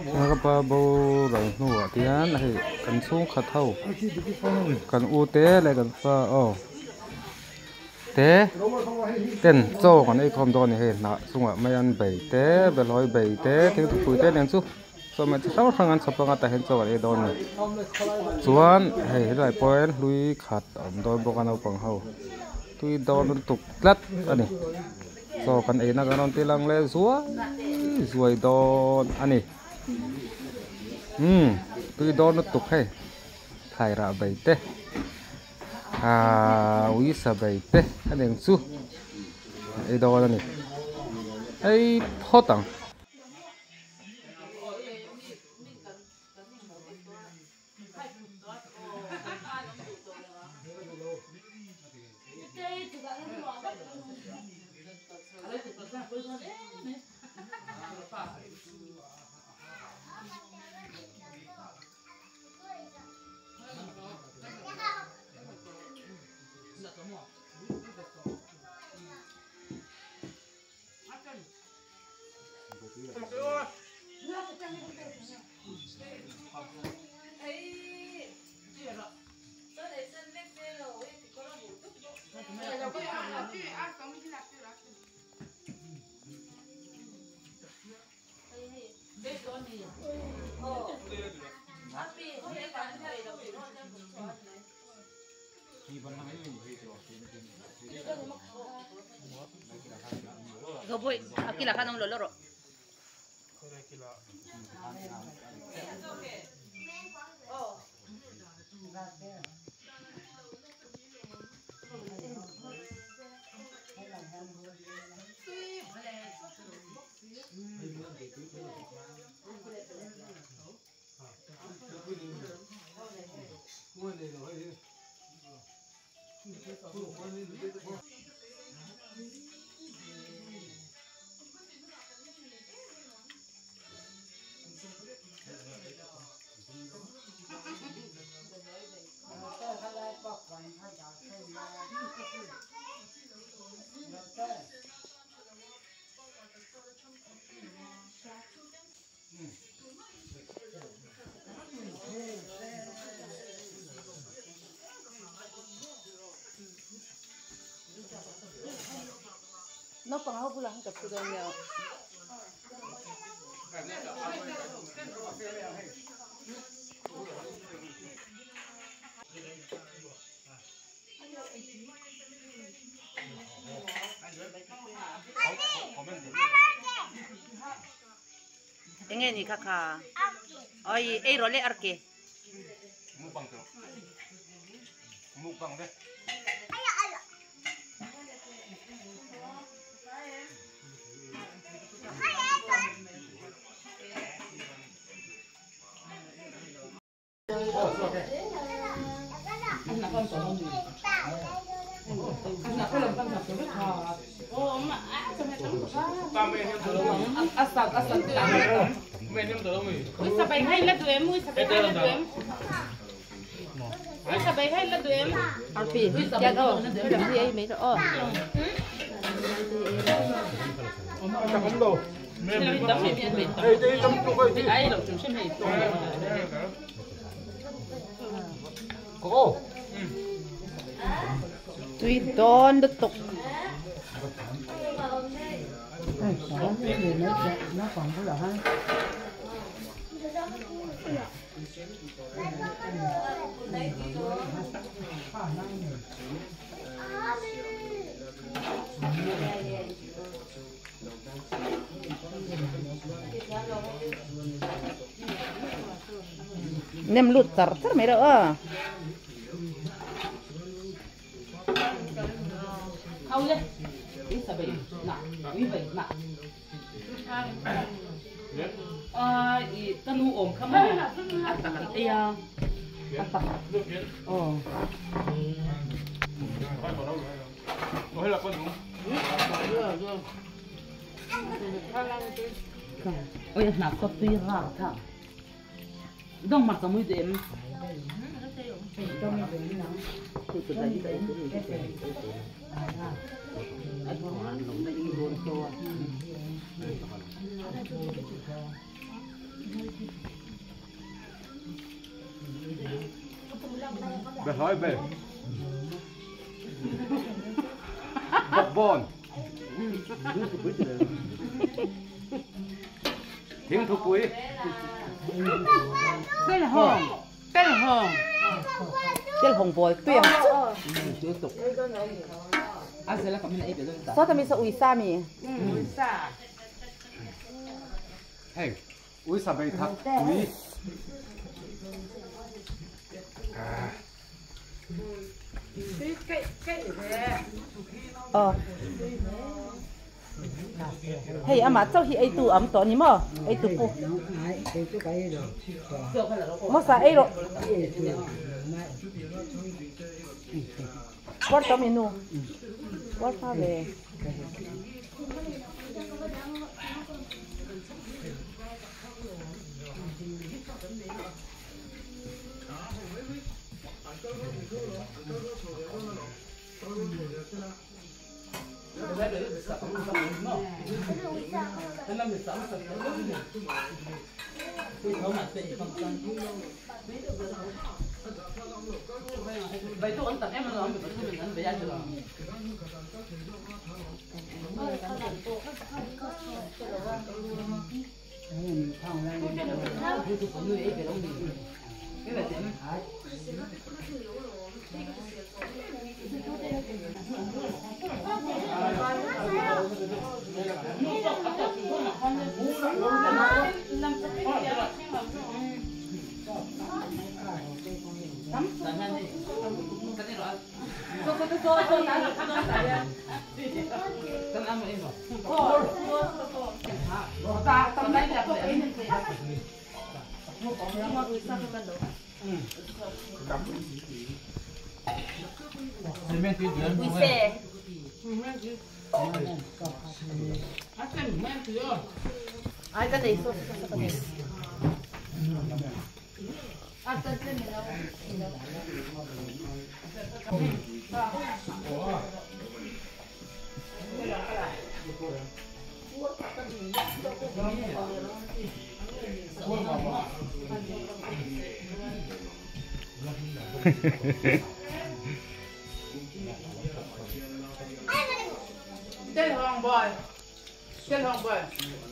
Ka pa boral hnuah te hian hei kan chhungkhat ho kan u te leh kan fa aw te ten chaw kan ei khawm dawn a ni hei hnah chungah mai an bei te behlawi bei te thingthupui te nen chu chawhmeh chi hrang hrang an chhawp anga tah hian chaw kan ei dawn a ni chuan hei helaiah pawh hian hlui khat a awm dawn bawk a naupang ho tui dawn lutuk tlat a ni. Chaw kan eina kan rawn ti lang leh zuai zuai dawn a ni. Umm tui dawn lutuk hei thlai rah bei te ahh uisa bei te a ni ang chu an ei dawn a ni ei phawt ang. Naupang ho bulah hian ka thu dawn nia. Enge ni kha kha? Oi, ei rawh le arke. Tui dawn lutuk. Nem lut char char mai reuh a. Telhawng bawl tui ang chu. Sawta mi sa uisa mi. Hei, uisa bei thak tui. Aw. Hei amah chauh hi eitu a awm tawh a ni maw? Eitu pu. Mawsa ei rawh. Puar tawh mi nu. Puar hma ve.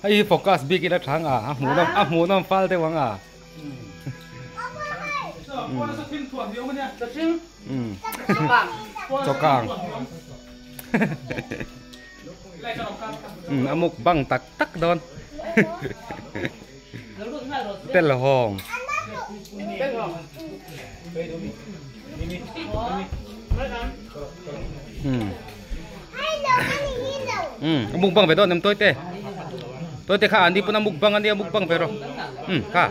Hei focus bik ila thang a a hmuh nawm a hmuh nawm fal deuh ang a. Chawkang. A mukbang tak tak dawn. Telhawng. A mukbang ve dawn em Tawite? Tawite kha an ni pawn a mukbang a nia mukbang ve rawh. Kha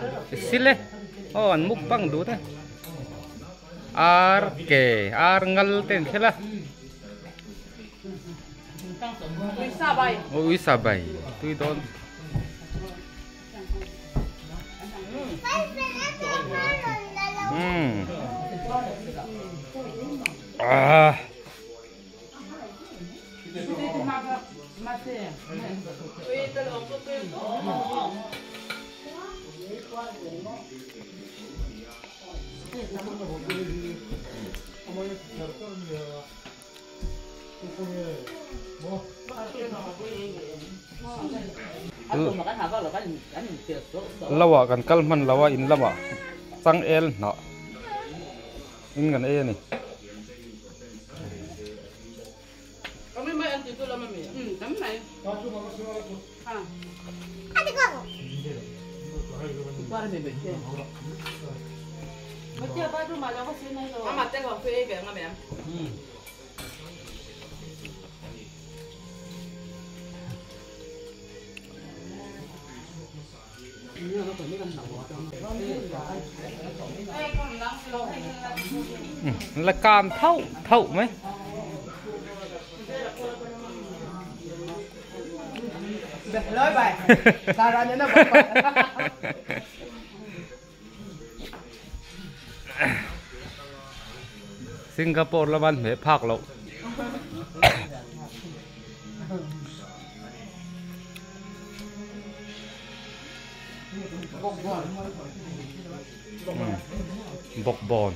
sil e. Aw an mukbang duh te. Ar ke ar ngal te an khel a. Ui sa bai tui dawn. Ah. Lo ah kan kal hman lo a in lamah changel hnah in kan ei a ni. La cam thau thau mai. Singapore laman hmeh phak loh. Bawkbawn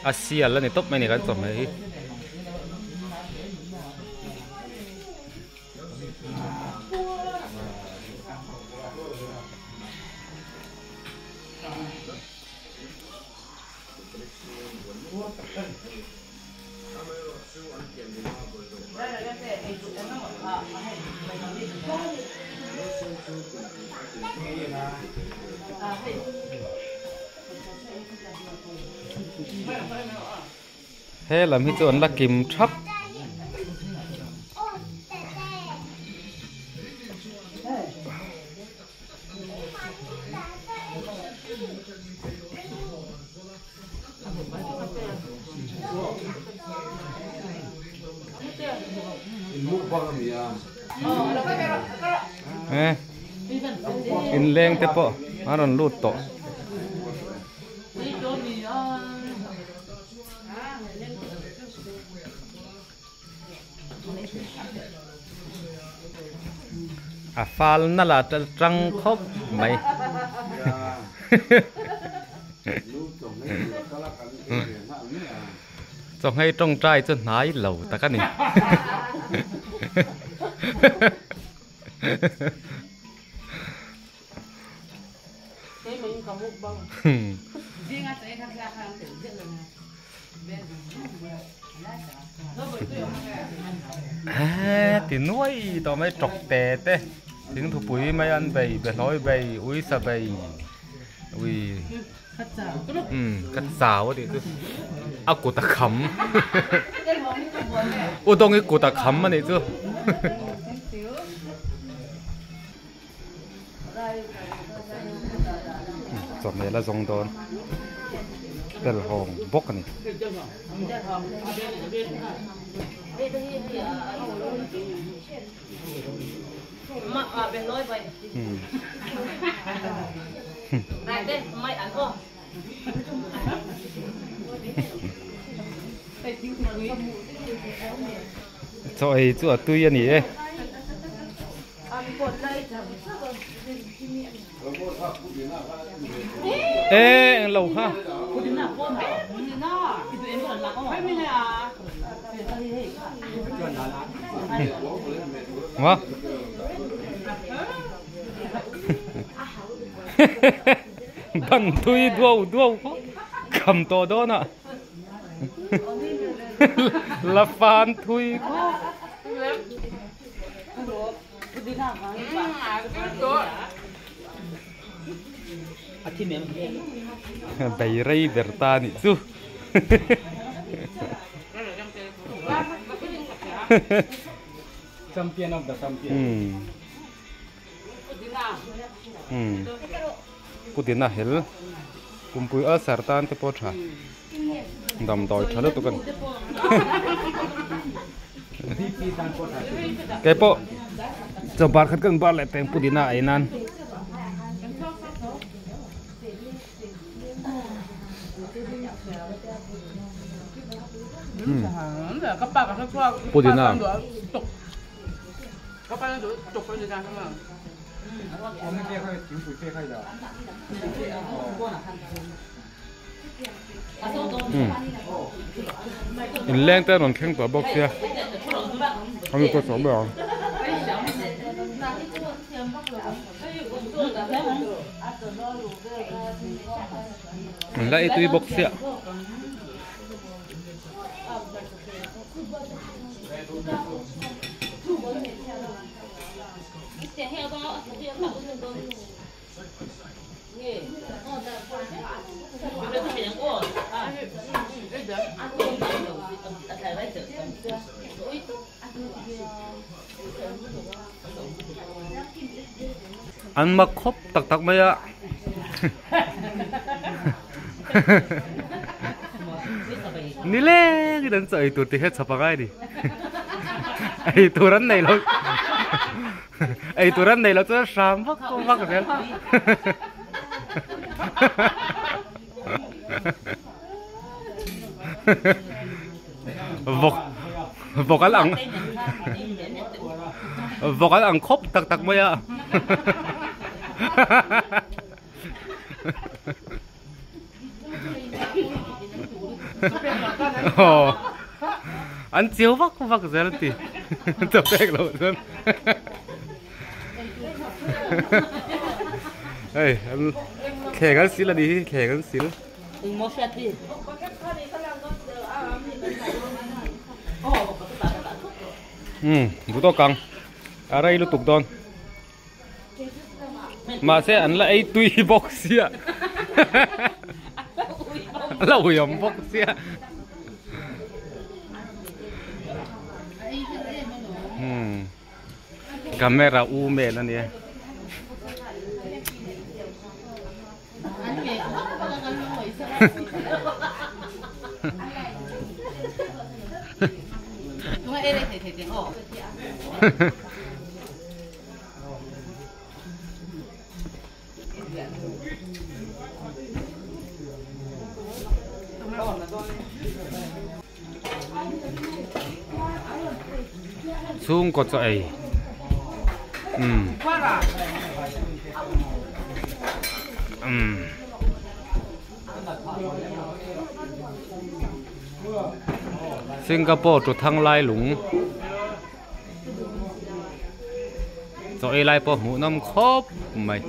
a sial a ni tawp mai a ni kan chawhmeh hi. He lam hi chu an la kim thap. Inleng te pawh a rawn lut tawh. A fal nalh a tang khawp mai. Chawhmeh tawngtai chu hnai lo tak a ni. Ti nuai tawh mai tawk te te thingthupui mai an bei behlawi bei uisa bei ui umm ka chau a tih chu a kut a kham u dawng i kut a kham a nih chu. Chawhmeh la zawng dawn tel hawng bawk a ni. Chaw ei chu a tui a ni e. Ê eng lo kha. Maw. Ban thui duau duau kha kham tawh dawn a. La fan thui kha. Bei rei ber ta nih chu. Champion of the champion. Pudina hel pumpui ulcer tan te pawh tha damdawi tha lutuk a ni keipawh chaw bar khat kan bar leh peng pudina ei nan. Pudina. Inleng te an rawn thleng tawh bawk sia an rawn tawh ber ang. An la ei tui bawk sia. An mak khawp tak tak mai a. Nilengin an chaw ei tur tih hian chhap a ngai a ni. Ei tur an nei lo ei tur an nei lo chuan hram vak vak zel. Vawk vawk an ang. Vawk an ang khawp tak tak mai a. Aw an chiu vak vak zel ti chaw pek loh chuan hei an thleng an sil a nih hi thleng an sil. Umm duh tawk ang a rei lutuk dawn. Mahse an la ei tui bawk sia an la ui awm bawk sia hmm camera u men ania Chhungkaw chaw ei umm umm Singapore to Thanglai lung. Chaw ei lai pawh hmuh nawm khawp mai.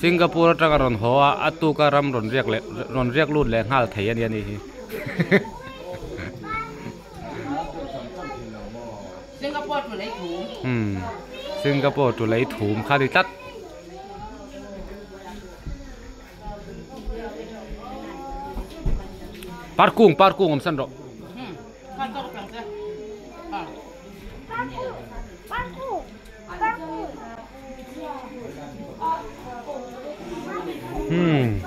Singapore atanga rawn haw a a tuka ram rawn riak leh rawn riak lut leh nghal thei a nia ni hi. Umm Singapore tu lei thum kha ni tlat. Par kung par kung awm san rawh. Hmm.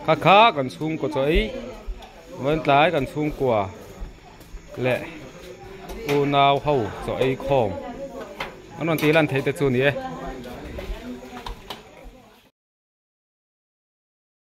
Kha kha kan chhungkaw chaw ei vawiin tlai kan chhungkua leh unau ho chaw ei khawm an rawn tih lan theih te chu a ni e.